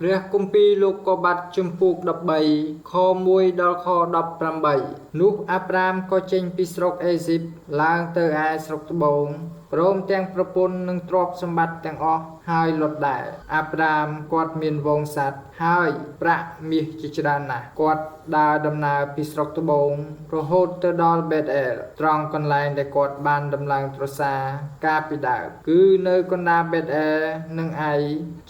ព្រះគម្ពីរលោកុបាទជំពូក13ខ1ដល់ខ18នោះអាប់រ៉ាមក៏ចេញពីស្រុកអេស៊ីបឡើងទៅឯស្រុកត្បូងព្រមទាំងប្រពន្ធនិងទ្រព្យសម្បត្តិទាំងអស់ហើយលុតដែរអាប់រ៉ាមគាត់មានហ្វូងសត្វហើយប្រាក់មាសជាច្រើនណាស់គាត់ដើរដំណើរពីស្រុកត្បូងរហូតទៅដល់បេតអែលត្រង់កន្លែងដែលគាត់បានដំឡើងទ្រសារកាលពីដើមគឺនៅកណ្ដាលបេតអែលនិងឯ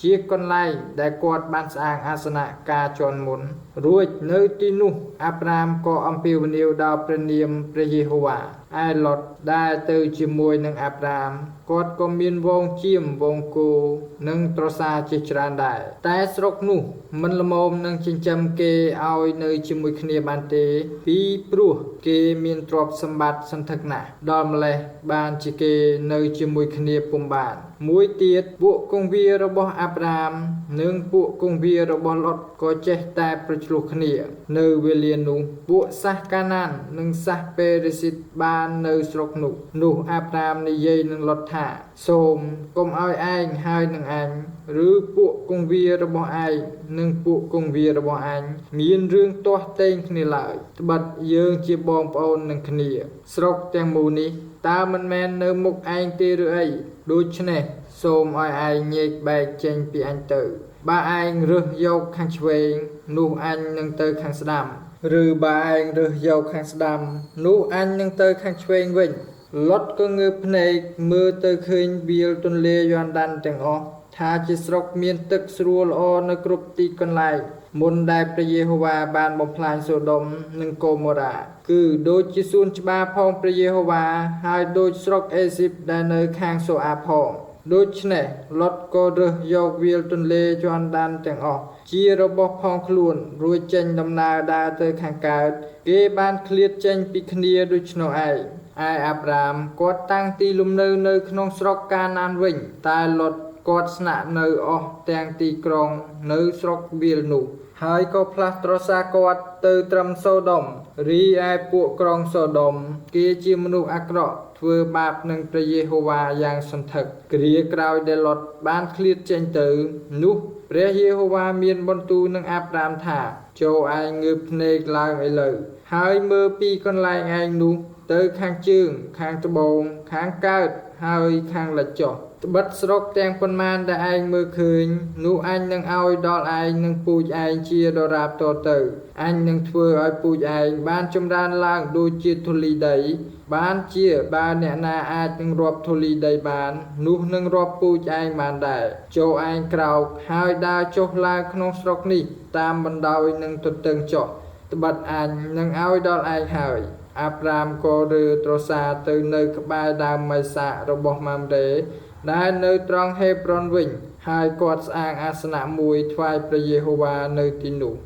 ជាកន្លែងដែលគាត់បានស្អាងអាសនៈការជន់មុនរួចនៅទីនោះអាប់រ៉ាមក៏អំពាវនាវដល់ព្រះនាមព្រះយេហូវ៉ាឯលុតដែលទៅជាមួយនឹងអាប់រ៉ាមគាត់ក៏មានហ្វូងចៀមហ្វូងគោនិងត្រសាជាច្រើនដែរតែស្រុកនោះមិនល្មមនឹងចិញ្ចឹមគេឲ្យនៅជាមួយគ្នាបានទេពីព្រោះគេមានទ្រព្យសម្បត្តិសន្ធឹកណាស់ដល់ម្លេះបានជាគេនៅជាមួយគ្នាពុំបានមួយទៀតពួកគង្វារបស់អាប់រ៉ាមនិងពួកគង្វារបស់លុតក៏ចេះតែប្រឈ្លោះគ្នានៅវេលានោះពួកសាសកាណាននិងសាសពេរិស៊ីតបាននៅស្រុកនោះនោះអាប់រ៉ាមនិយាយនឹងលុតថាសូមកុំឲ្យឯងហើយនឹងអញឬពួកគង្វារបស់ឯងនិងពួកគង្វារបស់អញមានរឿងទាស់ទែងគ្នាឡើយត្បិតយើងជាបងប្អូននឹងគ្នាស្រុកទាំងមូលនេះតើមិនមែននៅមុខឯងទេឬអីដូច្នេះសូមឲ្យឯងញែកបែកចេញពីអញទៅបើឯងរើសយកខាងឆ្វេងនោះអញនឹងទៅខាងស្ដាំឬបើឯងរើសយកខាងស្ដាំនោះអញនឹងទៅខាងឆ្វេងវិញលុតក៏ងើបភ្នែកមើលទៅឃើញវាលទន្លេយ៉រដានទាំងអស់ថាជាស្រុកមានទឹកស្រួលល្អនៅគ្រប់ទីកន្លែងមុនដែលព្រះយេហូវ៉ាបានបំផ្លាញសូដុំនិងកូម៉ូរ៉ាគឺដូចជាសួនច្បារផងព្រះយេហូវ៉ាហើយដូចស្រុកអេស៊ីបដែលនៅខាងសូអាផងដូច្នេះលុតក៏រើសយកវាលទន្លេយ៉រដានទាំងអស់ជារបស់ផងខ្លួនរួចចេញដំណើរដើរទៅខាងកើតគេបានឃ្លាតចេញពីគ្នាដូច្នោះឯងឯអាប់រ៉ាមគាត់តាំងទីលំនៅនៅក្នុងស្រុកកាណានវិញតែលុតគាត់ស្នាក់នៅអស់ទាំងទីក្រុងនៅស្រុកវាលនោះហើយក៏ផ្លាស់ទ្រសារគាត់ទៅត្រឹមសូដុំរីឯពួកក្រុងសូដុំគេជាមនុស្សអាក្រក់ធ្វើបាបនឹងព្រះយេហូវ៉ាយ៉ាងសន្ធឹកគ្រាក្រោយដែលលុតបានឃ្លាតចេញទៅនោះព្រះយេហូវ៉ាមានបន្ទូលនឹងអាប់រ៉ាមថាចូលឯងងើបភ្នែកឡើងឥឡូវហើយមើលពីកន្លែងឯងនោះទៅខាងជើងខាងត្បូងខាងកើតហើយខាងលិចចុះត្បិតស្រុកទាំងប៉ុន្មានដែលឯងមើលឃើញនោះអញនឹងឲ្យដល់ឯងនិងពូជឯងជាដរាបតទៅអញនឹងធ្វើឲ្យពូជឯងបានចម្រើនឡើងដូចជាធូលីដីបានជាបើអ្នកណាអាចនឹងរាប់ធូលីដីបាននោះនឹងរាប់ពូជឯងបានដែរចូលឯងក្រោកហើយដើរចុះឡើងក្នុងស្រុកនេះតាមបណ្ដោយនឹងទទឹងចុះត្បិតអញនឹងឲ្យដល់ឯងហើយអាប់រ៉ាមក៏រើទ្រសារទៅនៅក្បែរដើមមីសាករបស់ម៉ាំរ៉េដែលនៅត្រង់ហេប្រុនវិញហើយគាត់ស្អាងអាសនៈមួយថ្វាយព្រះយេហូវ៉ានៅទីនោះ។